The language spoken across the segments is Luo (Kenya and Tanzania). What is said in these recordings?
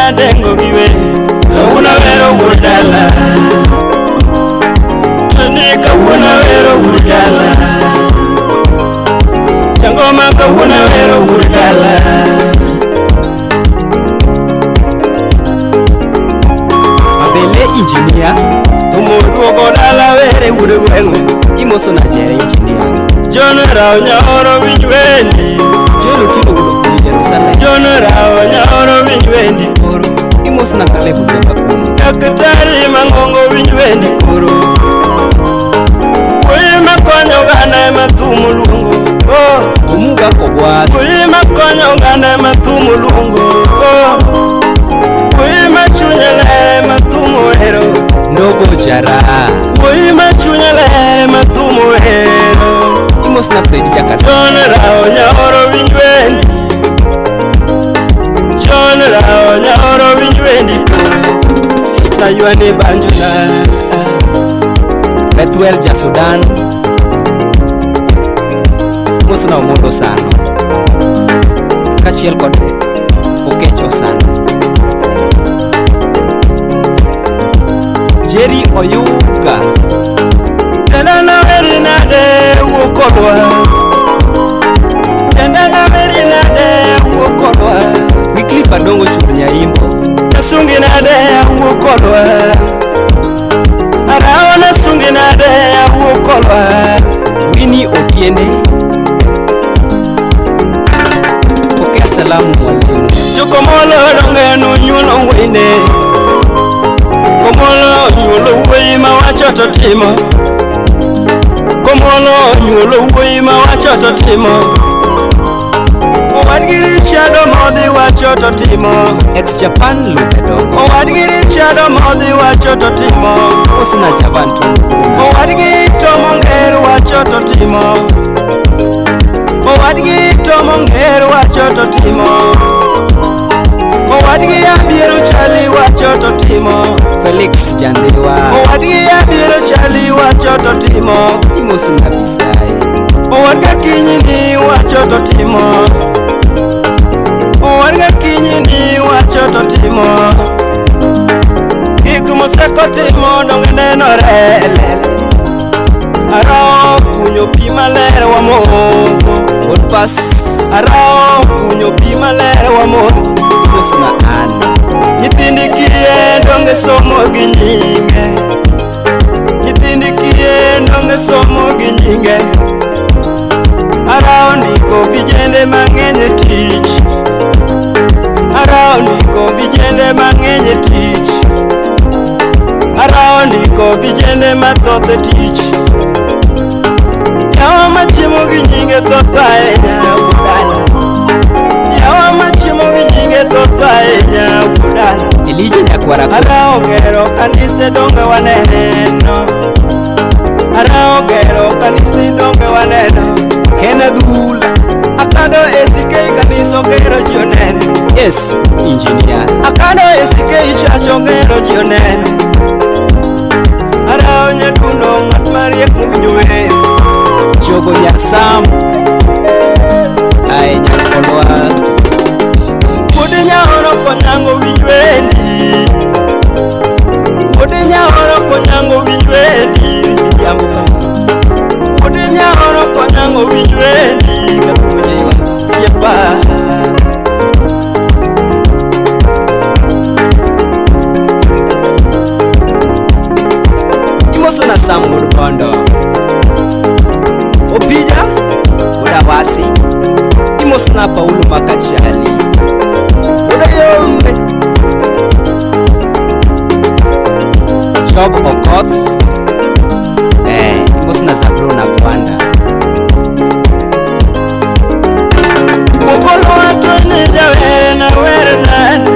nadengo gi wer. Kawuono awero wuod dala. Tani kawuono awero wuod dala. Changoma kawuono awero wuod dala. Mabele engineer. Thumo duogo dala were wuod gweng'we. Imoso na Jere engineer. John Rao Nyaoro winj wendi. Joel Otieno wuod Ofuli Jerusalem. John Rao Nyaoro winj wendi koro. Imoso na Caleb Odhiambo Akumu. Daktari Mang'ongo winj wendi koro. Wuoyi makonyo oganda ema thum oluongo. Oh. Omuga Kogwas. Wuoyi makonyo oganda ema thum oluongo. Oh. Wuoyi ma chunye ler ema thum ohero. Nogo Jara. Wuoyi ma chunye ler ema thum ohero. Imoso na Fred Jakata. John Rao Nyaoro winj wendi. John Rao Nyaoro winj wendi koro. Sipna ywani banjona. Bethuel ja Sudan. Imoso na Omondo Sano. Kaachiel kod Okecho Sano. Jerry Oyuga. Tenda na weri nade wuo kodwa. Tenda na weri nade wuo kodwa. Wycliffe Adongo Chur Nyaimbo. Nasungi nade wuo kodwa. Arao nasungi nade wuo kodwa. Winnie Otiende. Pokea salamu mwalimu. Jokomolo donge nonyuolo wende. Komolo onyuolo wuoyi mawacho to timo. Komolo onyuolo wuoyi mawacho to timo. Owadgi Richard Omodhi wacho to timo. Ex Japan Lube Dongo. Owadgi Richard Omodhi wacho to timo. Osna Javan Tom. Owadgi Tom Onger wacho to timo. Owadgi Tom Onger wacho to timo. Owadgi Abiero Charlie wacho to timo. Felix Jandhiwa. Owadgi Abiero Charlie wacho to timo. Imoso na Bisai. Owadgi Akinyi ni wacho to timo. Owadgi Akinyi ni wacho to timo. Gik moseko timo donge nenore e lela. Arao kunyo pi maler wamodho. Bonfas. Arao kunyo pi maler wamodho. Imoso na Ann. Nyithindi kiye donge somo gi nyinge. Nyithindi kiye donge somo gi nyinge. Arao ndiko vijende mang'eny e tich. Arao ndiko vijende mang'eny e tich. Arao ndiko vijende mathoth e tich. Yawa machiemo gi nyinge thoth ahinya wuod dala. Yawa machiemo gi nyinge thoth ahinya wuod dala. Elijah Nyakwara. Arao gero kanise donge waneno. Arao gero kanise donge waneno. Ken Adhula. Akado ACK kanisa ogero ji oneno. Yes, engineer. Akado ACK church ogero ji oneno. Arao nyadundo ng'at mariek mowinjo wer. Chogo Nyar Sam. Ae Nyakolwa. Wuod Nyaoro konyango winj wendi. Wuod Nyaoro konyango winj wendi. Jambo kama. Wuod Nyaoro konyango winj wendi. Kapuonje ywak siepa. Imoso na Sam wuod Bondo. Opija wuod Awasi. Imoso na Paulo Makachali. Wuod Oyombe. Job Okoth. Imoso na Zablon Agwanda. Okolo wacho ni jawer na wer nade.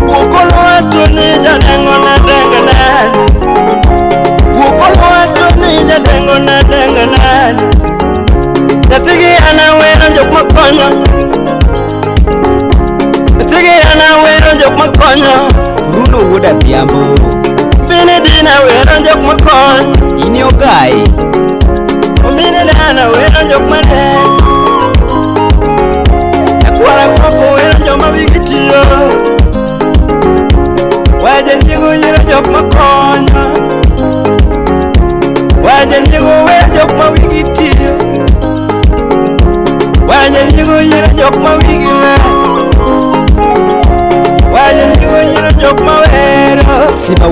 Okolo wacho ni jadengo na dengo nade. Okolo wacho ni jadengo na dengo nade. Nyathigi an awero jok makonyo. Nyathigi an awero jok makonyo. Bruno wuod Adhiambo. Finidina awero jok makonyo. Ini Ogai. Omine dana awero jok matek. Nyakwara koko wero joma wigi tiyo.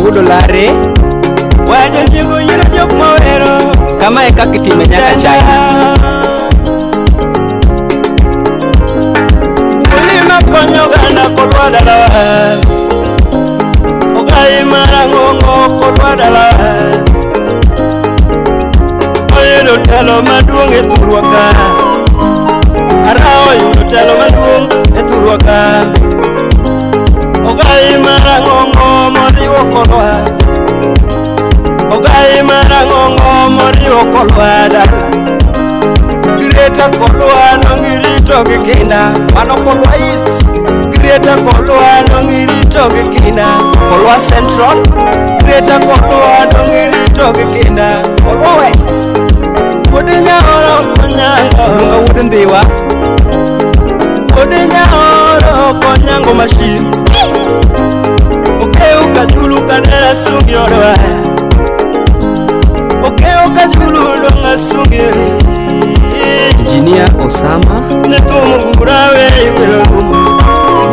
Wuod Olare. Wajanyiego yiero jok mawero. Kama e kaka itime nyaka China. Wuoyi makonyo oganda kolwa dalawa. Ogai marang'ongo kolwa dalawa. Oyudo telo maduong' e thurwa ka. Arao oyudo telo maduong' e thurwa ka. Ogai marang'ongo moriwo kolwa. Ogai marang'ongo moriwo kolwa dala. Greater Kolwa nongirito gi kinda. Mano Kolwa East. Greater Kolwa nongirito gi kinda. Kolwa Central. Greater Kolwa nongirito gi kinda. Kolwa West. Wuod Nyaoro konyango. Lunga wuod Ndhiwa. Wuod Nyaoro konyango mashin. Okew kajulu kadera sungi odwa. Okew kajulu donga sungi. Engineer Osama. Ne thumo urawe iwero rumo.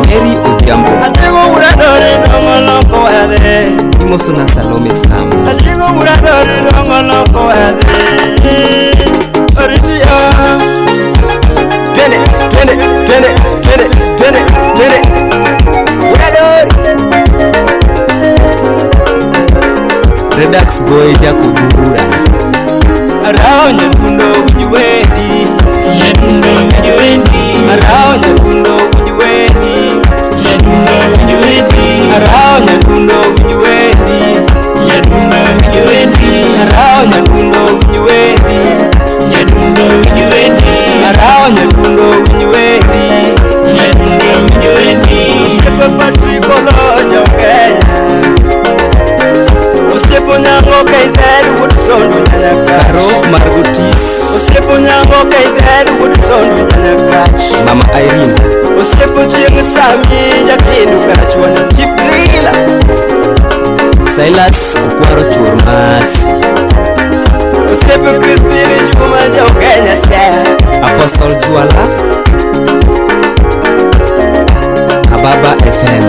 Mary Odhiambo. Achego uradore dongo loko wadhe. Imosona Salome Samo. Achego uradore dongo loko wadhe. Oritia. Twende, twende, twende, twende, twende, twende. Uradori. Redax Boy Jakubura. Arao nyadundo winj wendi. Nyadundo winj wendi. Arao nyadundo winj wendi. Nyadundo winj wendi. Arao nyadundo winj wendi. Nyadundo winj wendi. Arao nyadundo winj wendi. Nyadundo winj wendi. Arao nyadundo winj wendi. Nyadundo winj wendi. Osiepe Patrick Olojo Kenya. Osiepe Onyango KZ wuod Sondu Nyanyakach. Karo Margotis. Osiepe Onyango KZ wuod Sondu Nyanyakach. Mama Irene. Osiepe Ochieng' Sami Jakindu Karachuonyo Chief Driller. Silas Okwaro Chuor Masi. Osiepe Crispin Juma jo Kenya Siaya. Apostle Juala. Kababa FM.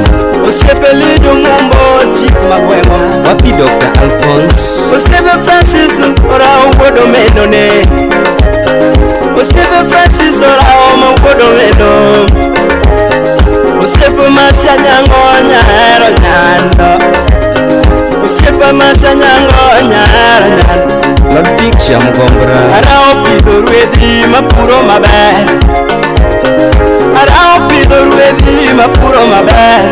Osiepe Lijo Mumbo Chief Magweng'wa. Wapi Dr. Alphonse. Osiepe Francis Orao wuod Omendo ne. Osiepe Francis Orao ma wuod Omendo. Osiepe Masia Nyango nyahero nyando. Osiepe Masia Nyango nyahero nyando. Lord Victor Mgombra. Arao pidho rwedhi mapuro maber. Arao pidho rwedhi mapuro maber.